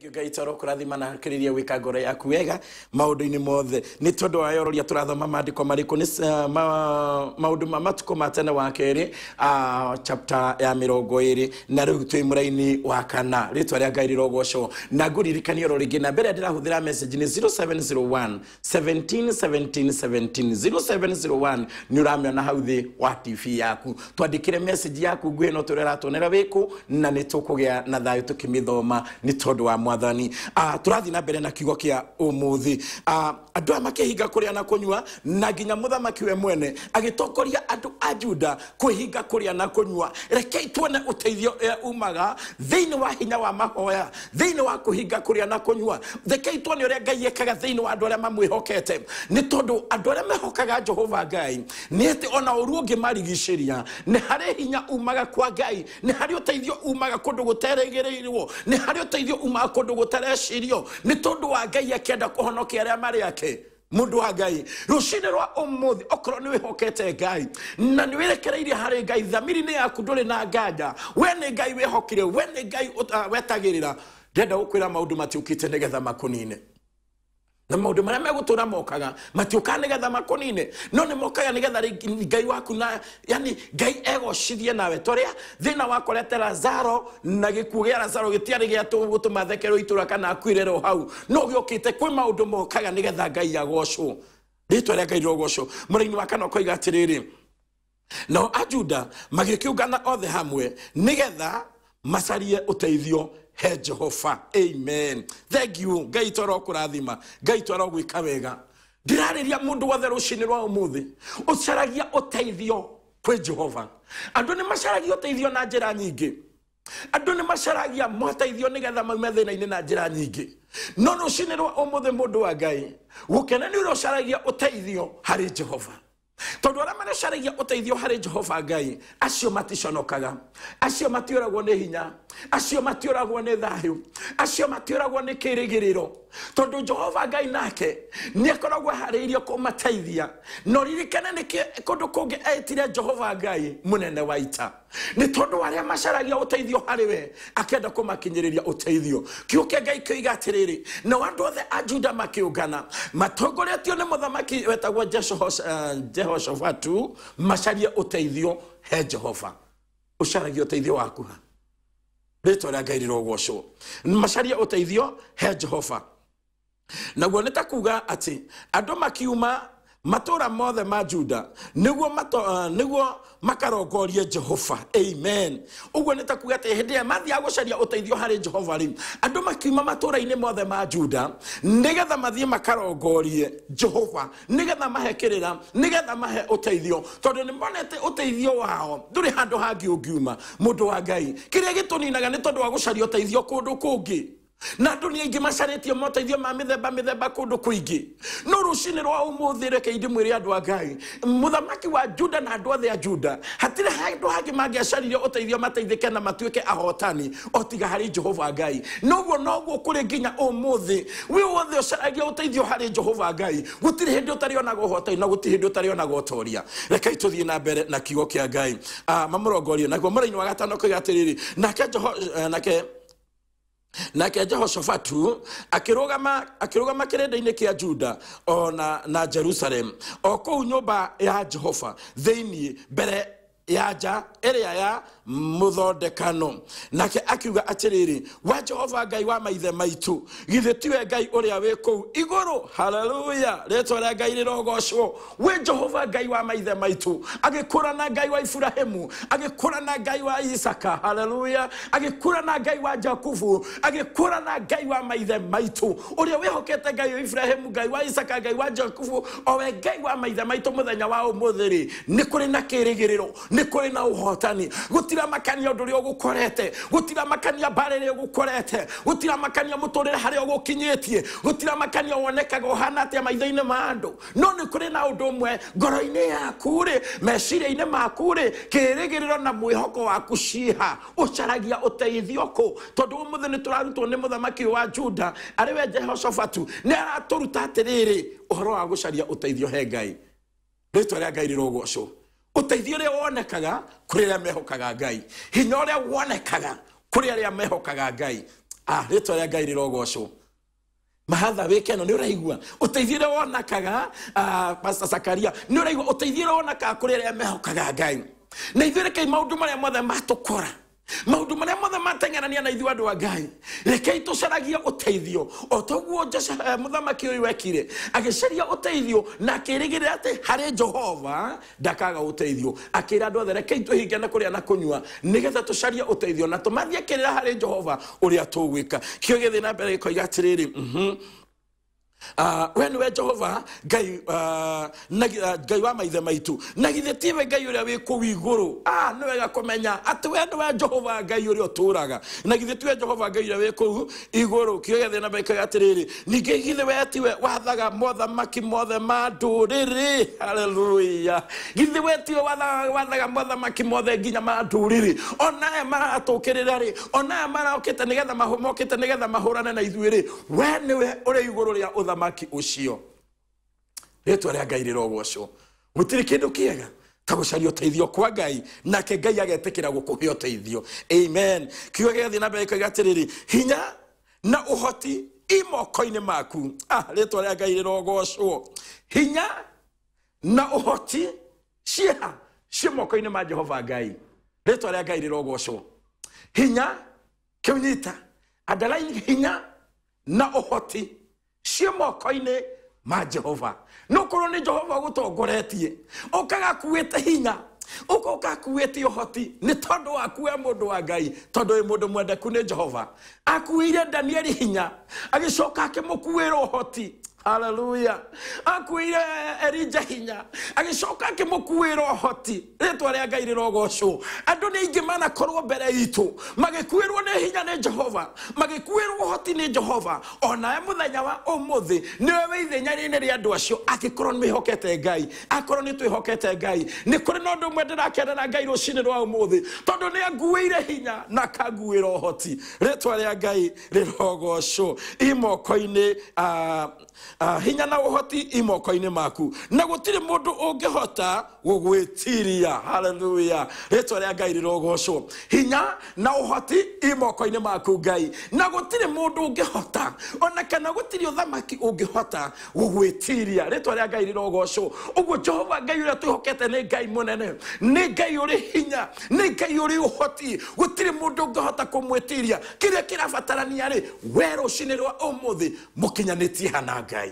Ngai toro kurathima na kiriria gwika ngoro yaku wega maundu-ini mothe ni tondu wa yororia turathoma maandiko mariku ni maundu ma matuko ma tene wa keri chapter ya 20 na riu twi muraini wa kana ritwa ria Ngai rirogocwo na nguririkania ro ringi na mbere ndirahuthira message ni 0701 17 17 17 0701 ni uramiona hau thi wa TV yaku twandikire message yaku nguhi no tureratonera wiku na ni tukugia na thayu tukimithoma ni tondu wa mwathani. Turathi na mbere na kiugo kia umuthi. Andu aya makihinga kuria na kunyua na nginya muthamaki we mwene agitongoria andu a Juda kwihinga kuria na kunyua. Rekei tuone uteithio umaga thiini wa hinya wa mahoya, thiini wa kuhinga kuria na kunyua. Rekei tuone uria Ngai ekaga thiini wa andu aria mamwihokete, ni tondu andu aria mehokaga Jehova Ngai ni ati ona uru ungimarigiciria ni hari hinya umaga kwa Ngai, ni hari uteithio umaga kundu guteregereirwo, ni hari uteithio umaga kundu gutarecirio, ni tondu wa Ngai akienda kuhonokia aria mari ake. Mundu wa Ngai rucini rwa umuthi okorwo ni wihokete Ngai na ni wirekereirie hari Ngai, thamiri-inĩ yaku ndũrĩ na nganja, we nĩ Ngai wihokire, we nĩ Ngai wetagĩrĩra. Ndĩrenda gũkwĩra maũndũ matiũkĩte nĩgetha makũnine, na maũndũ marĩa megũtũra mokaga matiũkaga nĩgetha makũnine, no nĩ mokaga nĩgetha Ngai waku na yani Ngai egocithie nawe. Toria thĩna wakorete Lazaro na gĩkuũ gĩa Lazaro gĩtiarĩ gĩa gũtũma thekerwo itũra kana akuire ro hau, no gĩũkĩte kwĩ maũndũ mokaga nĩgetha Ngai agocwo, rĩtwa rĩa Ngai rĩrogocwo. Mũraini wa kana ũkoiga atĩrĩrĩ, nao Ajuda magĩkĩũngana othe hamwe nĩgetha macarie ũteithio he Jehova. Amen. Thank you. Ngai twaro kurathima, Ngai twaro gwika wega. Ndirariria mundu wothe rucini rwa umuthi ucaragia uteithio kwi Jehova. Andu ni macaragia uteithio na njira nyingi, andu ni macaragia moteithio nigetha maume thina-ini na njira nyingi, no rucini rwa umuthi mundu wa Ngai gukena ni ucaragia uteithio hari Jehova. Tondu aria maracaragia uteithio hari Jehova Ngai acio maticonokaga, acio matiuragwo ni hinya, acio matiuragwo ni thayu, acio matiuragwo ni kirigiriro, tondu Jehova Ngai nake ni akoragwo ahariirie kumateithia. No ririkane ni kundu kungi etire Jehova Ngai munene wa ita, ni tondu aria macaragia uteithio hari we akenda kumakinyiriria uteithio. Kiugo kia Ngai kioiga atiriri, na andu othe a Juda makiungana matongoretio ni muthamaki wetagwo Jehoshafatu macarie uteithio he Jehova. Ucaragia uteithio waku ha, rĩtwa rĩa Ngai rĩrogocwo. Macarie uteithio he Jehova. Naguo nĩ ta kuga atĩ andũ makiuma matũra mothe ma Juda nĩguo makarongorie Jehova. Amen. Ũguo nĩ ta kuga atĩ hĩndĩ ĩrĩa mathiaga gũcaria ũteithio harĩ Jehova rĩ, andũ makiuma matũra-inĩ mothe ma Juda nĩgetha mathiĩ makarongorie Jehova, nĩgetha mahe kĩrĩra, nĩgetha mahe ũteithio, tondũ nĩ monete ũteithio wao ndũrĩ handũ hangĩ ũngiuma. Mũndũ wa Ngai, kĩrĩa gĩtũninaga nĩ tondũ wa gũcaria ũteithio kũndũ kũngĩ, na andũ nĩ aingĩ macarĩtie moteithio ma mĩthemba mĩthemba kũndũ kũingĩ. No rũcinĩ rwa ũmũthĩ reke ndĩmwĩre andũ a Ngai, mũthamaki wa Juda na andũ othe a Juda hatirĩ handũ hangĩ mangĩacaririe ũteithio mateithĩke na matuĩke ahotani o tiga harĩ Jehova Ngai. Noguo noguo kũrĩ nginya ũmũthĩ, wĩ wothe ũcaragia ũteithio harĩ Jehova Ngai, gũtirĩ hĩndĩ ũtarĩonaga ũhotani na gũtirĩ hĩndĩ ũtarĩonaga ũtoria. Rekei tũthiĩ na mbere na kiugo kĩa Ngai. Mamũrongorie naguo mũraini wa gatano koiga atĩrĩrĩ, nake Jehoshafatu akirugama kĩrĩndĩ-inĩ kĩa Juda ona na Jerusalem o kũu nyũmba ya Jehova thĩinĩ mbere ya nja ĩrĩa ya mũthondekano. Nake akiuga atĩrĩrĩ, wa Jehova Ngai wa maithe maitũ, githĩ tiwe Ngai ũrĩa wĩ kũu igũrũ? Haleluya, rĩtwa rĩa Ngai rĩrogocwo. Wĩ Jehova Ngai wa maithe maitũ, agĩkũra na Ngai wa Iburahĩmu, agĩkũra na Ngai wa Isaka, haleluya, agĩkũra na Ngai wa Jakubu, agĩkũra na Ngai wa maithe maitũ, ũrĩa wĩhokete Ngai wa Iburahĩmu, Ngai wa Isaka, Ngai wa Jakubu, o we Ngai wa maithe maitũ mũthenya wa ũmũthĩ rĩ, nĩ kũrĩ na kĩĩrĩgĩrĩro, nĩ kũrĩ na ũhotani. Gũtiramakania ũndũ ũrĩa ũgũkorete, gũtiramakania mbara ĩrĩa ũgũkorete, gũtiramakania mũtũrĩre harĩa ũgũkinyĩtie, gũtiramakania wonekaga ũhana atĩa maitho-inĩ ma andũ, no nĩ kũrĩ na ũndũ ũmwe ngoro-inĩ yaku rĩ, meciria-inĩ maku rĩ, kĩĩrĩgĩrĩro na mwĩhoko waku ciĩha. Ũcaragia ũteithio kũ? Tondũ ũmũthĩ nĩ tũrarutwo nĩ mũthamaki wa Juda arĩ we Jehoshafatu, nĩ aratũruta atĩrĩrĩ ũhoro wa gũcaria ũteithio he Ngai. Rĩtwa rĩa Ngai rĩrogocwo. Ũteithio ũrĩa wonekaga kũrĩ arĩa mehokaga Ngai, hinya ũrĩa wonekaga kũrĩ arĩa mehokaga Ngai. Rĩtwa rĩa Ngai rĩrogocwo. Mahatha wĩkeno nĩ ũraigua ũteithio ũrĩa wonakaga, Pastor Zakaria nĩ ũraigua ũteithio ũrĩa wonakaga kũrĩ arĩa mehokaga Ngai. Na ithuĩ rekei maũndũ marĩa mothe matũkora, maũndũ marĩa mothe mateng'erania na ithuĩ andũ a Ngai, rekei tũcaragie ũteithio o toguo mũthamaki ũyũ wekire, agĩcaria ũteithio na akĩrĩgĩrĩra atĩ harĩ Jehova ndakaga ũteithio. Akĩra andũ othe rekei twĩhinge na kũrĩa na kũnyua nĩgetha tũcarie ũteithio na tũmathiĩ kĩrĩra harĩ Jehova ũrĩa tũgwĩka. Kĩo gĩthiĩ na mbere gĩkoiga atĩrĩrĩ, we nĩwe Jehova Ngai, Ngai wa maithe maitũ, na githĩ tiwe Ngai ũrĩa wĩ kũu igũrũ? Nĩ wega kũmenya atĩ we nĩwe Jehova Ngai ũrĩa ũtũũraga, na githĩ tiwe Jehova Ngai ũrĩa wĩ kũu igũrũ? Kĩo gĩathiĩ na mbere gĩkoiga atĩrĩrĩ, ningĩ githĩ we tiwe wathaga mothamaki mothe ma ndũrĩrĩ? Haleluya! Githĩ we tiwe wathaga mothamaki mothe nginya ma ndũrĩrĩ? Ona aya maratũkĩrĩra rĩ, ona aya marokĩte nĩgetha mokĩte nĩgetha mahũrane na ithuĩ rĩ, we nĩwe ũrĩ igũrũ rĩa ũthamaki ũcio. Rĩtwa rĩa Ngai rĩrogocwo. Gũtirĩ kĩndũ kĩega ta gũcaria ũteithio kwa Ngai, nake Ngai agetĩkĩra gũkũhe ũteithio. Amen. Kiugo gĩgathiĩ na mbere gĩkoiga atĩrĩrĩ, hinya na ũhoti i moko-inĩ maku. Rĩtwa rĩa Ngai rĩrogocwo. Hinya na ũhoti ciĩha ciĩ moko-inĩ ma Jehova Ngai. Rĩtwa rĩa Ngai rĩrogocwo. Hinya kĩunyita, underline hinya na ũhoti ciĩ moko-inĩ ma Jehova. No korwo nĩ Jehova ũgũtongoretie, ũkaga akuĩte hinya, ũkoka akuĩte ũhoti, nĩ tondũ waku we mũndũ wa Ngai, tondũ wĩ mũndũ mwendeku nĩ Jehova. Akuĩire Danieli hinya, agĩcoka akĩmũkuĩra ũhoti. Haleluya. Akuĩire Elija hinya, agĩcoka akĩmũkuĩra ũhoti. Rĩtwa rĩa Ngai rĩrogocwo. Andũ nĩ aingĩ manakorwo mbere itũ magĩkuĩrwo nĩ hinya nĩ Jehova, magĩkuĩrwo ũhoti nĩ Jehova. Onawe mũthenya wa ũmũthĩ nĩwe wĩ ithenya-inĩ rĩa andũ acio, angĩkorwo nĩ wĩhokete Ngai, akorwo nĩ twĩhokete Ngai. Nĩ kũrĩ na ũndũ ũmwe ndĩrakenera Ngai rũcinĩ rwa ũmũthĩ, tondũ nĩ anguĩire hinya na akanguĩra ũhoti. Rĩtwa rĩa Ngai rĩrogocwo. I moko-inĩ, hinya na ũhoti i moko-inĩ maku, na gũtirĩ mũndũ ũngĩhota gũgwĩtiria. Haleluya. Rĩtwa rĩa Ngai rĩrogocwo. Hinya na ũhoti i moko-inĩ maku Ngai, na gũtirĩ mũndũ ũngĩhota, ona kana gũtirĩ ũthamaki ũngĩhota gũgwĩtiria. Rĩtwa rĩa Ngai rĩrogocwo. Ũguo Jehova Ngai ũrĩa twĩhokete nĩ Ngai mũnene, nĩ Ngai ũrĩ hinya, nĩ Ngai ũrĩ ũhoti. Gũtirĩ mũndũ ũngĩhota kũmwĩtiria. Kĩrĩa kĩrabatarania rĩ, we rũcinĩ rwa ũmũthĩ mũkinyanĩtie hana Ngai.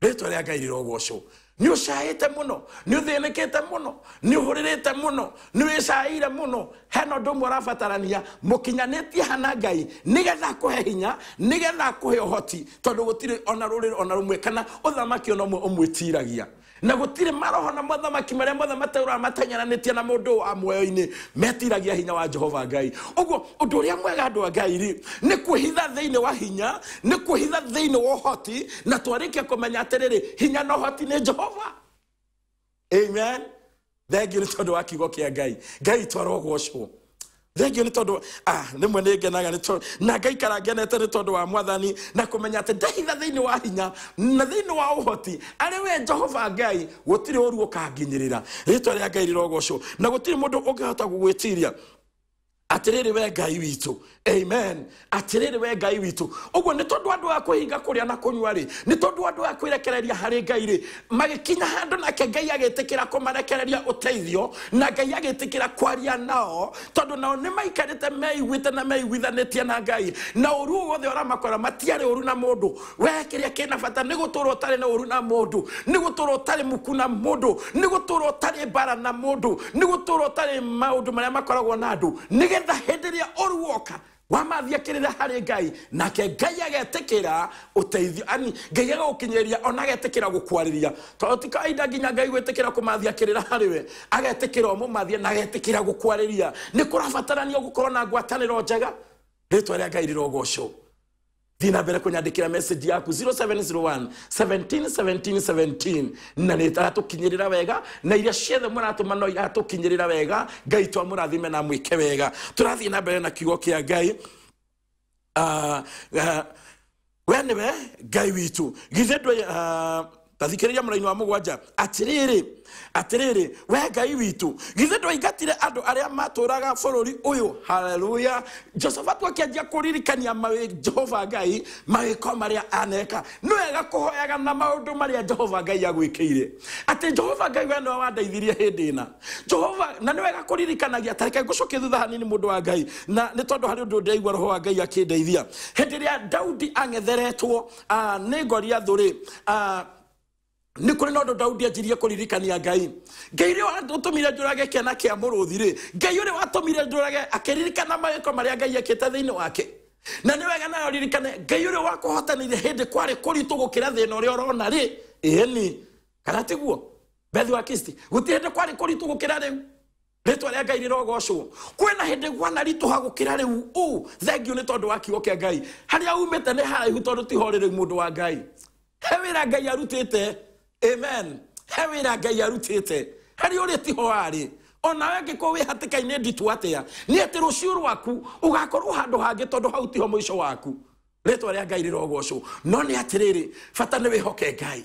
Rĩtwa rĩa Ngai rĩrogocwo. Nĩ ũcaĩte mũno, nĩ ũthĩnĩkĩte mũno, nĩ ũhũrĩrĩte mũno, nĩ wĩcaĩire mũno. Hena ũndũ ũmwe ũrabatarania, mũkinyanĩtie hana Ngai, nĩgetha akũhe hinya, nĩgetha akũhe ũhoti, tondũ gũtirĩ ona rũrĩrĩ ona rũmwe kana ũthamaki ona ũmwe ũmwĩtiragia. Na gũtirĩ maroho na mothamaki marĩa mothe matũraga mateng'eranĩtie na mũndũ wa muoyo-inĩ metiragia hinya wa Jehova Ngai. Ũguo ũndũ ũrĩa mwega andũ a Ngai rĩ, nĩ kwĩhitha thĩinĩ wa hinya, nĩ kwĩhitha thĩinĩ wa ũhoti, na twarĩkia kũmenya atĩrĩrĩ, hinya na ũhoti nĩ Jehova. Amen. Thengiũ nĩ tondũ wa kiugo kĩa Ngai. Ngai twarogocwo. Thengiũ nĩ tondũ, rĩmwe nĩ ngenaga nĩ tondũ, na ngaikara ngenete nĩ tondũ wa Mwathani, na kũmenya atĩ ndahitha thĩinĩ wa hinya na thĩinĩ wa ũhoti, arĩ we Jehova Ngai, gũtirĩ ũru ũkanginyĩrĩra. Rĩtwa rĩa Ngai rĩrogocwo. Na gũtirĩ mũndũ ũngĩhota gũgwĩtiria. Atĩrĩrĩ we Ngai witũ. Amen. Atĩrĩrĩ we Ngai witũ. Ũguo nĩ tondũ andũ a kwĩhinga kũrĩa na kũnyua rĩ, nĩ tondũ andũ a kwĩrekereria harĩ Ngai rĩ, magĩkinya handũ nake Ngai agĩtĩkĩra kũmarekereria ũteithio, na Ngai agĩtĩkĩra kwaria nao, tondũ nao nĩ maikarĩte meiguĩte na meiguithanĩtie na Ngai. Na ũru wothe ũramakora matiarĩ ũru na mũndũ. We kĩrĩa kĩna bata nĩ gũtũũra ũtarĩ na ũru na mũndũ, nĩ gũtũũra ũtarĩ muku na mũndũ, nĩ gũtũũra ũtarĩ mbara na mũndũ, nĩ gũtũũra ũtarĩ maũndũ marĩa makoragwo na andũ, nĩgetha hĩndĩ ĩrĩa ũru woka wamathia kĩrĩra harĩ Ngai, nake Ngai agetĩkĩra ũteithio, ani Ngai agagũkinyĩria ona agetĩkĩra gũkwarĩria. Tondũ ti kawaida nginya Ngai gwĩtĩkĩra kũmathia kĩrĩra harĩ we, agetĩkĩra ũmũmathie na agetĩkĩra gũkwarĩria. Nĩ kũrabatarania gũkorwo na ngwatanĩro njega. Rĩtwa rĩa Ngai rĩrogocwo. Thiĩ na mbere kũnyandĩkĩra message yaku 0701 17 17 17, na nĩ iratũkinyĩrĩra wega, na iria ciothe mũratũma no iratũkinyĩrĩra wega. Ngai twamũrathime na mwĩke wega. Tũrathiĩ na mbere na kiugo kĩa Ngai. We nĩwe Ngai witũ. Githĩ ndũ, Tathikĩrĩria mũraini wa mũgwanja. Atĩrĩrĩ, atĩrĩrĩ, we Ngai witũ, githĩ ndwaingatire andũ arĩa matũraga bũrũri ũyũ? Haleluya. Josafatu akĩanjia kũririkania Jehova Ngai mawĩko marĩa aneka. Nĩ wega kũhoyaga na maũndũ marĩa Jehova Ngai agwĩkĩire, atĩ Jehova Ngai we nĩwe wandeithirie hĩndĩ ĩna. Jehova, na nĩ wega kũririkanagia. Tareke ngũcokie thutha hanini, mũndũ wa Ngai, na nĩ tondũ harĩ ũndũ ndĩraigua roho wa Ngai akĩndeithia. Hĩndĩ ĩrĩa Daudi ang'etheretwo nĩ Goliathũ rĩ, nĩ kũrĩ na ũndũ Daudi anjirie kũririkania Ngai. Ngai ũrĩa watũmire njũrage kĩana kĩa mũrũthi rĩ, Ngai ũrĩa watũmire njũrage, akĩririkana mawĩko marĩa Ngai ekĩte thĩinĩ wake. Na nĩ wega nayo ririkane Ngai ũrĩa wakũhotanĩire hĩndĩ kwarĩ kũritũ gũkĩra thĩna ũrĩa ũrona rĩ. Ĩni kana tiguo, Bethi wa Kristi? Gũtirĩ hĩndĩ kwarĩ kũritũ gũkĩra rĩu. Rĩtwa rĩa Ngai rĩrogocwo. Kwĩna hĩndĩ gwana ritũha gũkĩra rĩu? Ũ thengio nĩ tondũ wa kiugo kĩa Ngai. Harĩa umĩte nĩ haraihu, tondũ tiho rĩ rĩu. Mũndũ wa Ngai, he wĩra Ngai arutĩte. Amen. He wĩra Ngai arutĩte. Harĩa ũrĩ tiho warĩ. Onawe angĩkorwo wĩ hatĩka-inĩ nditũ atĩa, nĩ atĩ rũciũ rwaku ũgakorwo handũ hangĩ, tondũ hau tiho mũico waku. Rĩtwa rĩa Ngai rĩrogocwo. No nĩ atĩrĩrĩ, bata nĩ wĩhoke Ngai.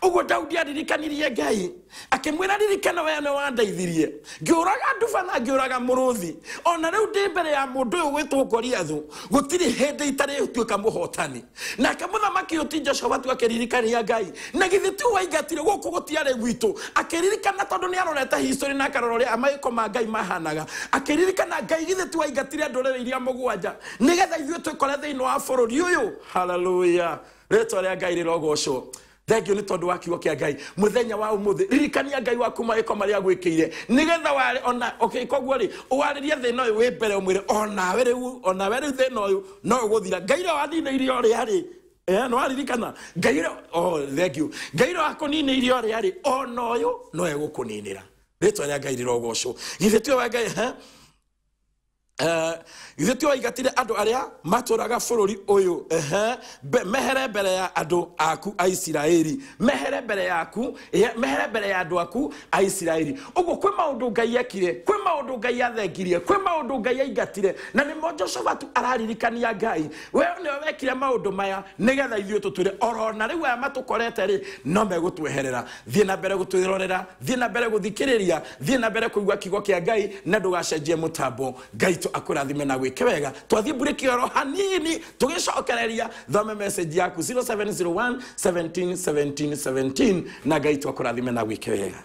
Ũguo Daudi aririkanirie Ngai, akĩmwĩra, ririkana we nĩ wandeithirie ngĩũraga nduba na ngĩũraga mũrũthi. Ona rĩu ndĩ mbere ya mũndũ ũyũ gwĩtwo Goliathu, gũtirĩ hĩndĩ itarĩtuĩka mũhotani. Nake mũthamaki ũyũ ti Joshafatu akĩririkania Ngai, na githĩ ti waingatire gũkũ gũtiarĩ gwitũ? Akĩririkana tondũ nĩ arorete history na akarora ũrĩa mawĩko ma Ngai mahanaga. Akĩririkana Ngai, githĩ ti waingatire ndũrĩrĩ iria mũgwanja nĩgetha ithuĩ twĩkore thĩinĩ wa bũrũri ũyũ? Haleluya. Rĩtwa rĩa Ngai rĩrogocwo. Thengio nĩ tondũ wa kiugo kĩa Ngai mũthenya wa ũmũthĩ. Ririkania Ngai waku mawĩko marĩa agwĩkĩire, nĩgetha ware ona okay. Koguo rĩ, ũwarĩrie thĩna ũyũ wĩ mbere, ũmwĩre onawe rĩu, onawe rĩu thĩna ũyũ no ũgũthira. Ngai ũrĩa waninĩire ũrĩa rĩ, no waririkana Ngai ũrĩa, oh, thank you, Ngai ũrĩa wakũninĩire ũrĩa rĩ, ona ũyũ no egũkũninĩra. Rĩtwa rĩa Ngai rĩrogocwo. Githĩ tiwe wa Ngai, eh? Githĩ ti waingatire andũ arĩa matũraga bũrũri ũyũ, ehe, mehere mbere ya andũ aku a Isiraeli, mehere mbere yaku, mehere mbere ya andũ aku a Isiraeli? Ũguo kwĩ maũndũ Ngai ekire, kwĩ maũndũ Ngai athengirie, kwĩ maũndũ Ngai aingatire, na nĩmo Joshafatu araririkania Ngai, we nĩwe wekire maũndũ maya nĩgetha ithuĩ tũtwĩre orona rĩu aya matũkorete rĩ, no megũtweherera. Thiĩ na mbere gũtwĩrorera, thiĩ na mbere gũthikĩrĩria, thiĩ na mbere kũigua kiugo kĩa Ngai, na ndũgacenjie mũtambo. Ngai tu akũrathime na gwĩke wega. Twathiĩ mburĩki oro hanini, tũgĩcokereria thome message yaku 0701 17 17 17, na Ngai tu akũrathime na gwĩke wega.